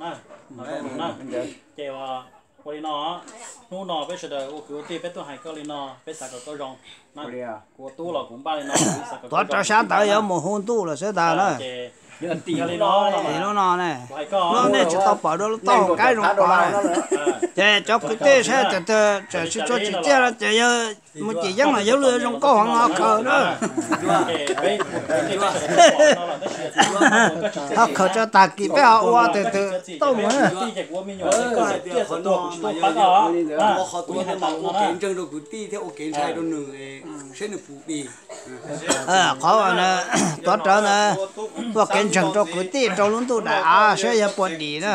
na, ces ua li no, hnub no peb sawv daws ua kwv ua tij peb tuaj hais koj li no, peb xav kom koj zoo. Kuv ua tub los kuv npaj li no, kuv xav kom koj zoo. Tuav rawv sab ntawd yuav mus hu ntuj lawm xwb tas na. Yog li no, hnub no ne, lub nej tsis tau pom dua lub taub hau qaib zoo pom na. Ces cov kwv tij saib tias twg tseem tsis tshua tsim txiaj no ces yog mus cim yeeb los yog lub zoo nkauj heev ho khaws na. Ho khaws tso tag kis peb ho ua tes twg tau mus na. Ua kev ntseeg rau kwv tij thiab ua kev ntshai rau nws, saib nws puas dim. Qhov tuav rawv ntawd, ua kev ntseeg rau kwv tij rau lub ntuj daim av saib yog puas dim na.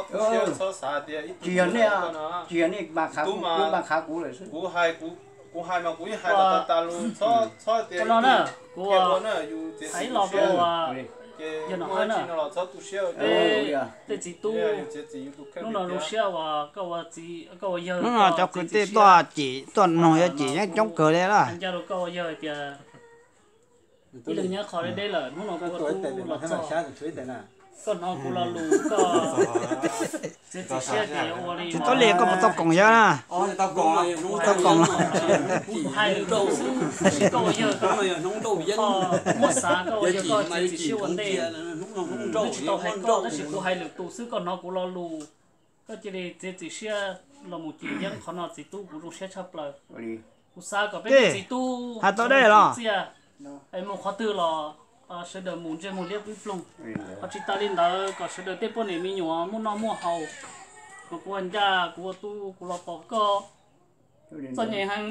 Tsis yog nej, kuv mas kuv hais mas kuv yeej hais los tas tas lus, txhob tias no na, kuv hais los rau yawg Nom Hawj na, tej txiv tub, hnub no zoo siab uas koj ua txiv, koj ua yawg, hnub no cov kwv tij tuaj cim tuaj noog yuav cim yeeb coob kawg li na. Ncaj rau koj ua yawg tias ib leeg nyob qhov deb deb lawm, hnub no kuv ua tub los txog, koj hnov kuv lo lus koj txiav txim siab tias yuav ua li. Tsis tau li koj puas tau koom yawg na? Tau koom, tau koom los. Kuv hais lwm tus xwb, tab sis koj ua yawg koj muab xav, koj ua yawg koj txiav txim siab ua ntej. Kuv tsis tau hais koj tab sis kuv hais lwm tus xwb, koj hnov kuv lo lus koj cia li txiav txim siab los mus cim yeeb qhov no txiv tub, kuv zoo siab tshaj plaws. Kuv xav kom peb txiv tub hais tau dej los txiaj, mus qhov twg los sawv daws mus ntsej muag liab ploog. Ho tsis tas li ntawd kom sawv daws tej poj niam me nyuam muaj noj muaj haus. Mas kuv ua ncaj, kuv ua tub kuv los pom koj txom nyem heev.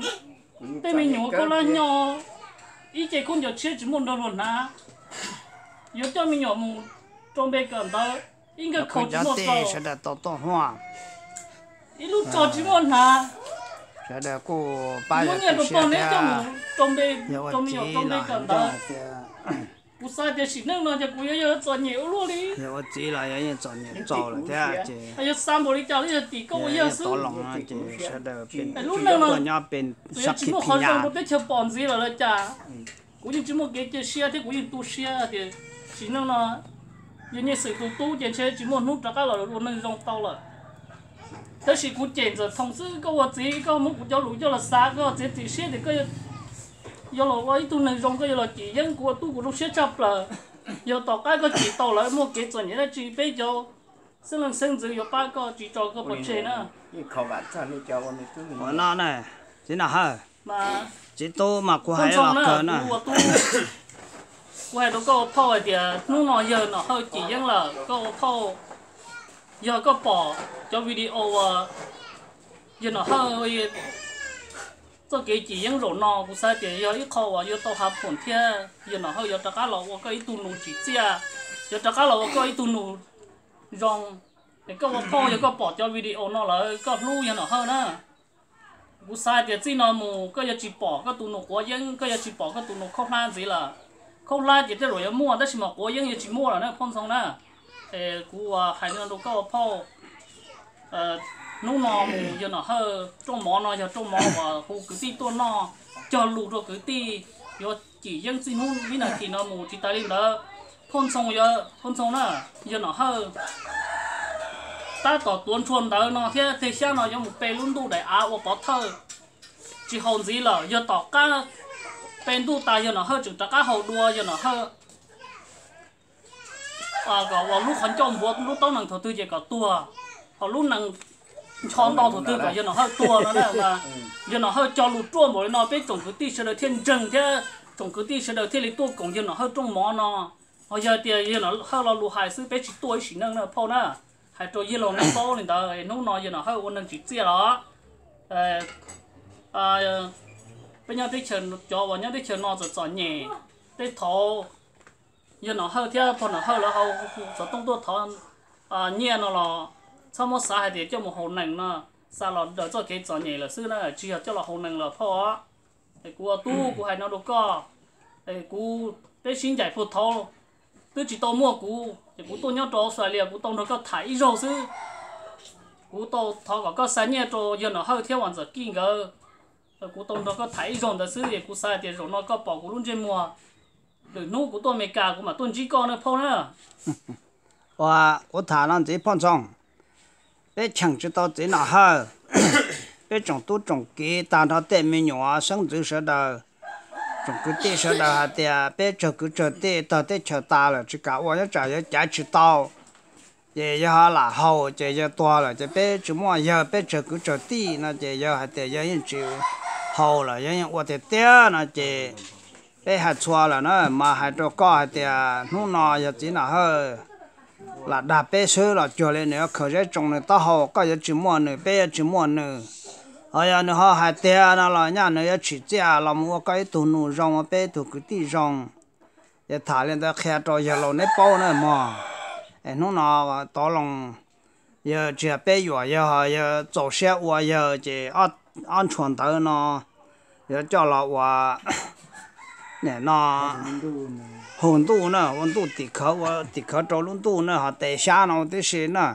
Tej me nyuam koj laj nyo ib ce khaub ncaws tshiab tsis muaj nrog luag hnav, yuav coj me nyuam mus rau npe kawm ntawv, ib nkawm khaus tsis muaj, sawv daws tau tuaj huaj, ib lub tsog tsis muaj hnav, muab nyiaj rau pog neb coj mus rau npe, rau me nyuam rau npe kawm ntawv. Kuv xav tias sim neej no ces kuv yuav yog txom nyem ua luaj li. Yog ua txiv los yog yeej txom nyem txaus lawm thiab ces yog xav npaum li cas los yog tim koj ua yawg xwb. Lub neej no txawm yog tsis muaj qhov zoo rau teb chaws pom ntxiv lawm los cas, kuv yeej tsis muaj kev cia siab thiab kuv yeej tu siab tias sim neej no yog Nyiaj Xwm tus tub ces ntshe tsis muaj hnub rov qab los ua neeg zoo tau lawm. Tab sis kuv cem Ntxawm Thoo xwb, koj ua txiv koj muab kuv cov lus coj los xav, koj txiav txim siab tias koj yuav los ua ib tug neeg zoo, koj yuav los cim yeeb, kuv ua tub kuv zoo siab tshaj plaws. Yog tom qab koj cim tau lawm muaj kev txom nyem dab tsi peb cov xeeb leej xeeb ntxwv yuav pab koj tsis tso koj pov tseg na. Ua no na, txiv Nom Hawj, txiv tub mas kuv hais los kawg na. Kuv hais rau koj ua phauj hais tias hnub no yawg Nom Hawj cim yeeb lawm, koj ua phauj, yog koj pom cov video uas yawg Nom Hawj txoj kev cim yeeb zaum no, kuv xav tias yog ib qho uas yuav tau hav phoom thiab yawg Nom Hawj yuav rov qab los ua koj ib tug nus tsim txiaj, yuav rov qab los ua koj ib tug nus zoo. Es koj ua phauj yog koj pom cov video no lawm koj hlub yawg Nom Hawj na. Kuv xav tias txij no mus koj yuav tsis pom koj tus nus quav yeeb, koj yuav tsis pom koj tus nus khaub hlab ntxiv lawm. Khaub hlab ces tej zaum yuav muaj tab sis mas quav yeeb yuav tsis muaj lawm na Phoj Ntxhoo na. Es kuv ua hais li no rau koj ua phauj, hnub no mus yawg Nom Hawj rooj mov no yog rooj mov uas hu kwv tij tuaj noj, cog lus rau kwv tij, yuav cim yeeb txij hnub vib nas this no mus. Tsis tas li ntawd, Phoj Ntxhoo, Phoj Ntxhoo na, yawg Nom Hawj tab tom tuav nrhua ntawv no thiab tej xyab no yuav mus pe lub ntuj daim av ua pov thawj tsis haus ntxiv lawm. Yog tom qab pe ntuj tas yawg Nom Hawj tseem rov qab haus dua, yawg Nom Hawj kom ua lub qhov ncauj npuav lub taub nees thaum twg ces kom tuag, ho lub nees ncho ntau thaum twg kom yawg Nom Hawj tuag no na. Yawg Nom Hawj cog lus ruaj npaum li no peb tsoom kwv tij sawv daws thiaj ntseeg thiab tsoom kwv tij sawv daws thiaj li tuaj koom yawg Nom Hawj rooj mov no. Ho yog tias yawg Nom Hawj lo lus hais xwb peb tsis tuaj ib sim neej na phauj na. Hais rau yawg laus nej paub li ntawd, hnub no yawg Nom Hawj ua neeg tsis txiaj los. Peb nyob teb chaws, cov uas nyob teb chaws no txom txom nyem, tej thaum yawg Nom Hawj thiab pog Nom Hawj lawv hauv xov tooj tuaj thov nyiaj no los txhob muab xav hais tias coj mus haus nees no, xa los daws txoj kev txom nyem lawm xwb na, tsis yog coj los haus nees lawm phauj. Es kuv ua tub kuv hais no rau koj, es kuv, peb sib ncaim puag thaud twb tsis tau muaj kuv, es kuv tuaj nyob rau Australia kuv tau nrog koj tham ib zaug xwb. Kuv tau thov kom koj xa nyiaj rau yawg Nom Hawj thiab Vam Ntxawm Kij nkawd, kuv tau nrog koj tham ib zaug ntawd xwb, es kuv xav hais tias zaum no koj pom kuv lub ntsej muag, lwm hnub kuv tuaj Amelikas kuv mam tuaj ntsib koj na phauj na. Uas kuv tham no ntxiv Phoj Ntxoog, peb cheem tsis tau txiv Nom Hawj, peb tsoom tub tsoom kiv tag nrho tej me nyuam xeeb ntxwv sawv daws, tsoom kwv tij sawv daws hais tias peb tsawg kwv tsawg tij tawg teb chaws tas lawm tsis kam ua nyob tsam yawg cav tsis tau, ces yawg ho lam haus ces yawg tuag lawm ces peb tsis muaj yawg, peb tsawg kwv tsawg tij no ces yawg hais tias yawg yeej tsis haus lawm, yawg yeej ua tiag tiag no ces peb hais txhua lawm na, mas hais rau koj hais tias hnub no yog txiv Nom Hawj lam dag peb xwb los cuag li nws yuav khaws zeb tsoo nws taub hau, koj yuav tsis muaj nws, peb yuav tsis muaj nws. Ho yog nws ho hais tiag no los nyaj nws yuav tsim txiaj los mus ua koj ib tug nus zoo, ua peb ib tug kwv tij zoo. Ces tham li ntawd qhia rau yawg laus neb paub na mog. Es hnub no tov loo, yawg tsis yog peb yuam yawg, yawg txaus siab ua yawg ces ob ntshua ntawv no yuav coj los ua nim no hu ntuj na, ua ntuj tim khawv, ua tim khawv rau lub ntuj na, ho tes xyab no tib si na,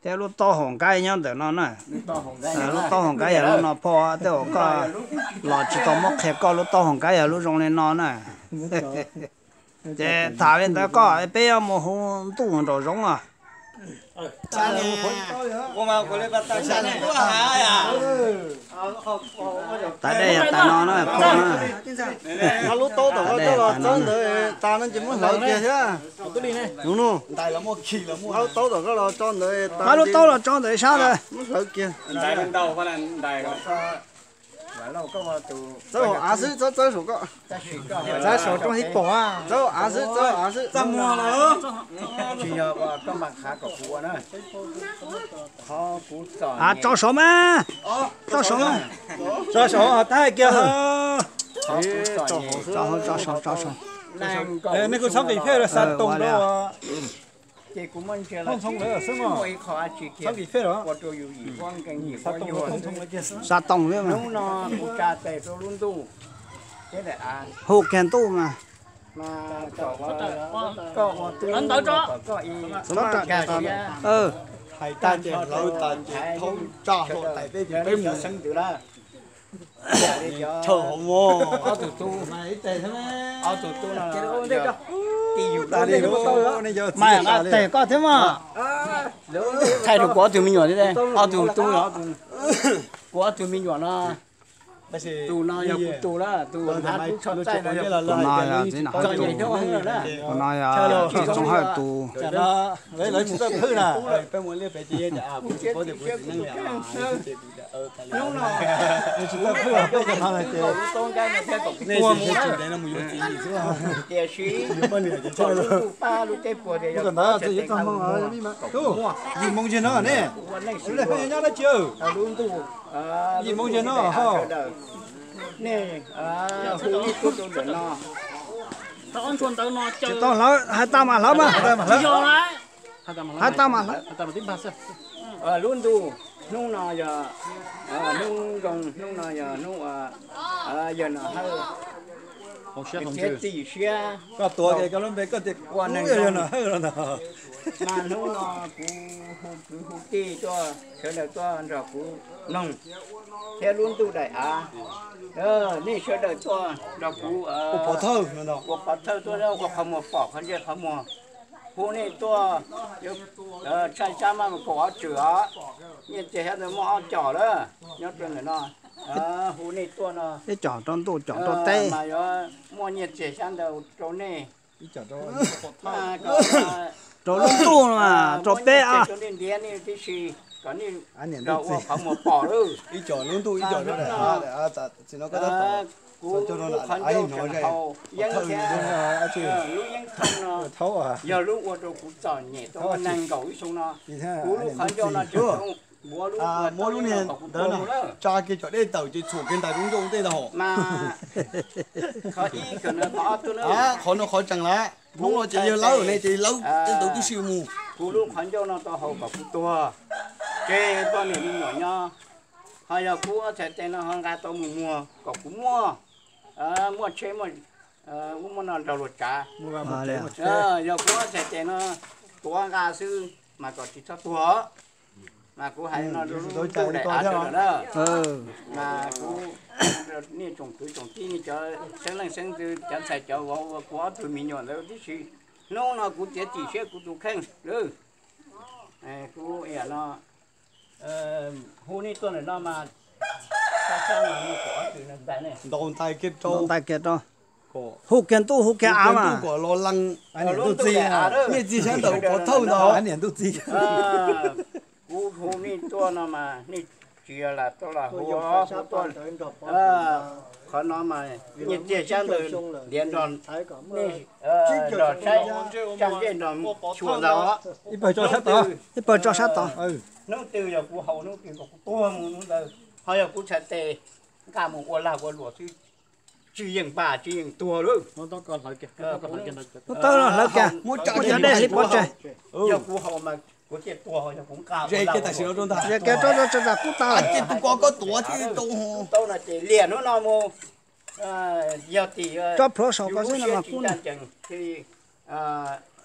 thiab lub taub hau nqaib nyob ntawm no na. Lub taub hau nqaib yog lub no phauj, tej zaum koj los tsis tau muab qhia koj lub taub hau nqaib yog lub zoo li no na. Ces tham li ntawd koj peb yuav mus hu ntuj nraum zoov os. Tais dej yog tais no na, phauj na. Lub taub tom koj coj los txawb ntawd tas no ces muab hlawv kiag thiab. Lub taub tom koj los tso ntawd tas, lub taub los tso ntawd sab ntawd, muab hlawv kiag. Txawb hauv av xwb, txawb txawb saum koj. Txawb saum rooj hib pom, txawb hauv av xwb, txawb hauv av xwb. Txaj muag lawm. Tsis yog uas koj mam qhav kom kuv ua na. Av tso saud mas, tso saud mas. Tso saud tab kiag. Tso saud, tso saud. Nej kuj txhob nqis phej, xa toos rau. Ces kuv muaj ntsia los xwb mas, txhob nqis phej los. Xa toos xwb mas. Hnub no kuv tsa tes rau lub ntuj, hu kiag ntuj mas. Koj ua tub, koj ib, hais tag ces hlawv tas ces thaub tsa hlo tais peb ces peb mus xeeb ntxwv na. Ob tug tub, ob tug tub no, mas tes koj thiab mas. Thaij rau kuv ob tug me nyuam thiab, ob tug tub, kuv ob tug me nyuam no. Tus no yog kuv tus lawm, tus hnav tub tshoj txaij no, txom nyem hnub heev lawm na. Tus no yog Txiv Txooj Hawj tus. Tiam sis lub teb puag tias yog yim moo ziag no ne, lub neej nyob dab tsi, yim moo ziag no ho. Nej hu ib tug rau ntawm no. Tsis tau hlawv, hais tas mas hlawv mas. Hais tas mas hlawv. Lub ntuj, hnub no yog, hnub zoo, hnub no yog hnub, yog Nom Hawj, thiab txim siab, koj tuav koj lub npe koj tias ua neeg zoo. Mas hnub no kuv hu kwv hu tij tuaj, sawv daws tuaj nrog kuv mloog, thiab lub ntuj daim av, nej sawv daws tuaj nrog kuv ua pov thawj, ua qhov muag pom qhov ntsej qhov muag. Hu nej tuaj, tshaj xyab mas kaum ob tswm os, nyiaj txiag xyab ntawd muaj ob com lawm, nyob rau ntawm no. Hu nej tuaj no, ib com rau ntuj, com rau teb, mas yuav muaj nyiaj txiag xyab ntawd rau nej. Rau lub ntuj no, rau peb, rau nej ntiav nej tib si, kom nej nrog ua qhov muag pom lawm. Ib com lub ntuj, ib com rau daim av. Kuv lub qhov ncauj tseem haus yeeb thiab, lub yeeb thooj no yog lub ua rau kuv txom nyem tau nees nkaum ib xyoo no. Kuv lub qhov ncauj no tseem muab lub ua tau kom kuv tuag mus lawm. Tsa kiag cov dej tawm ces txhuam kiag ntais lub ncauj tej ntag hos. Mas qhov ib, qhov no qhov tseem lawm, hnub no ces yawg lawv ne ces lawv tej ntawd tib si mus. Kuv lub qhov ncauj no tau haus kom kuv tuag, tseg poj niam me nyuam nyob. Ho yog kuv ob txhais tes no ho nqa tau mus muag kom kuv muaj, muaj tsheb, muaj no nrog luag tsav. Yog kuv ob txhais tes no tuav nqa xwb mas kom tsis txhob tuag. Mas kuv hais no rau lub ntuj daim av sawv daws na. Mas kuv, nej tsoom kwv tsoom tij, nej cov xeeb leej xeeb ntxwv, cov ntxhais cov vauv uas kuv ob tug me nyuam ntawd tib si, hnub no kuv txiav txim siab kuv tus kheej lawm. Kuv no hu nej tuaj ntawm no mas, ntaus ntais kiag rau, ntaus ntais kiag rau, hu kiag ntuj hu kiag av mas kom los lees. Nej txiv sab ntawm pov thawj ntawd, niam ntuj txiv. Kuv hu nej tuaj no mas nej tsis yog lam tuaj los hu, hu tuaj. Qhov no mas nej txiv sab ntawd ntiav nrog nej, nrog saib tsa ncej nrog xyuas ntawd. Ib pawg tso sab tod, ib pawg tso sab tod. Hnub twg yog kuv haus hnub twg kom kuv tuag mus hnub ntawd, ho yog kuv txhais tes nqa mus ua lag ua luam xwb, tsis yeem npam tsis yeem tuag lawm. Hlawv kiag, muab cov dej hliv pov tseg. Yog kuv haus mas kuv thiaj tuag, yog kuv nqa, ze kiag rau, rau, rau, rau, kuj tau. Ces tus ko koj tuav thiaj tau. Tau no ces liam hnub no mus, yog tim tsob plhuav saum ko xwb no mas kub na.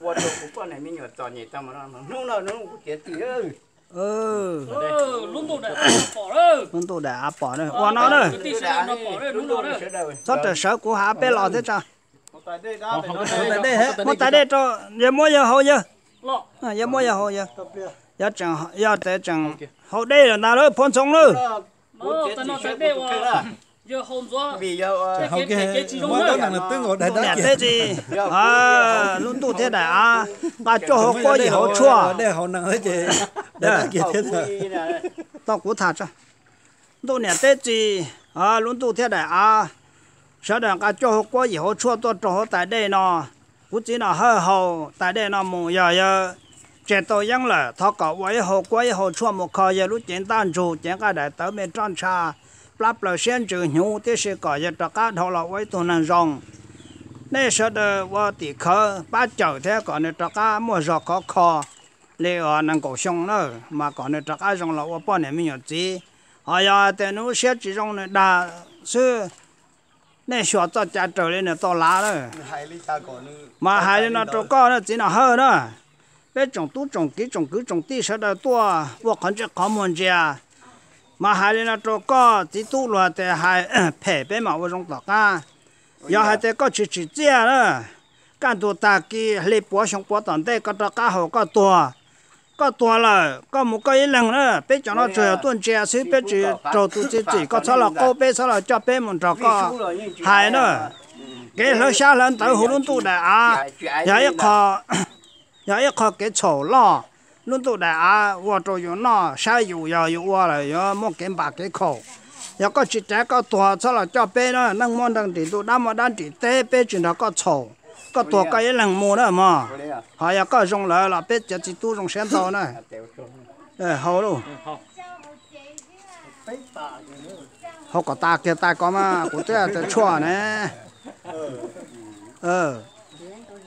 Ua rau kuv poj niam me nyuam txom nyem tau mas hnub no hnub kuv tiav tim. Lub ntuj daim av pom ua no na. Txhob rawm sawv, kuv hais peb los thiab tso. Muab tais dej rau, yawg muab yawg haus yawg. Yawg muab yawg haus yawg. Yog tseem, yog tias tseem haus dej lawm ntag lawm, phua ntxoov lawm. Niam teb txiv, lub ntuj thiab daim av, nqa cuaj hauv quab yim hauv tshuaj. Tau kuv tham tso. Ntuj niam teb txiv, lub ntuj thiab daim av, sawv daws nqa cuaj hauv quab yim hauv tshuaj tuaj rau hauv tais dej no. Kuv txiv Nom Hawj haus tais dej no mus yog yawg tseg tau yeeb lawm, thov kom ua ib hau quab ib hau tshuaj mus kho yawg lub cev ntaj ntsug, cev nqaij daim tawv, me roj ntsha, plab plaws siab ntsws hnyuv tib si, kom yawg rov qab dhau los ua ib tug neeg zoo. Nej sawv daws ua tim khawv pab cawm thiab kom nws rov qab muaj zog khov kho li uas nees nkaum xyoo na, mas kom nws rov qab zoo los ua poj niam me nyuam txiv. Ho yog hais tias nws lub siab tsis zoo nws dag xwb, nej xyuas txoj cai raws li nws tau lav na. Mas hais li no rau koj na txiv Nom Hawj na, peb tsoom tub tsoom kiv tsoom kwv tsoom tij sawv daws tuaj ua qhov ntsej qhov muag ntsia. Mas hais li no rau koj txiv tub, luag tias hais phem peb mam ua zoo tom qab. Yog hais tias koj tsis tsim txiaj na, kaj ntug tag kis hli puav xyoo puav tom ntej koj rov qab haus koj tuag. Koj tuag lawm koj mus koj ib leeg na, peb cov no tsuas yog tuaj ntsia xwb, peb tsis raug tus txiav txim, koj txhob los qaub peb, txhob los coj peb mus nrog koj hais na. Kev hlawv xyab hlawv ntawv hu lub ntuj daim av, yog ib qho, yog ib qho kev txhaum loj. Lub ntuj daim av ua rau yus noj, saib yus, yog yus ua lawm yuav muaj kev npam kev khaum. Yog koj tsis cav koj tuag txhob los coj peb na, neej muaj neej nrim ntug, dab muaj dab nrim teb, peb tsis nrog koj txhaum. Koj tuag koj ib leeg mus na mog. Ho yog koj zoo lawm los peb cov txiv tub zoo siab ntau na. Hau lauj. Hau kom tas kiag tas ko mas kuv twb tias tshuaj ne.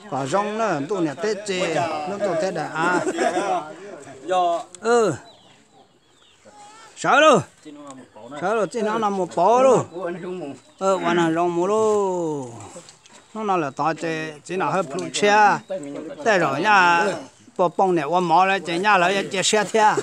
Kom zoo na ntuj niam teb txiv, lub ntuj thiab daim av. Sawv lauj, sawv lauj, txij hnub no mus pauv lauj. Ua neeg zoo mus lauj. Hnub no lawm tod ces txiv Nom Hawj plhu tshiab, tej zaum nyaj puas poob niam ua mov lawm ces nyaj lawv yuav cia siab thiab.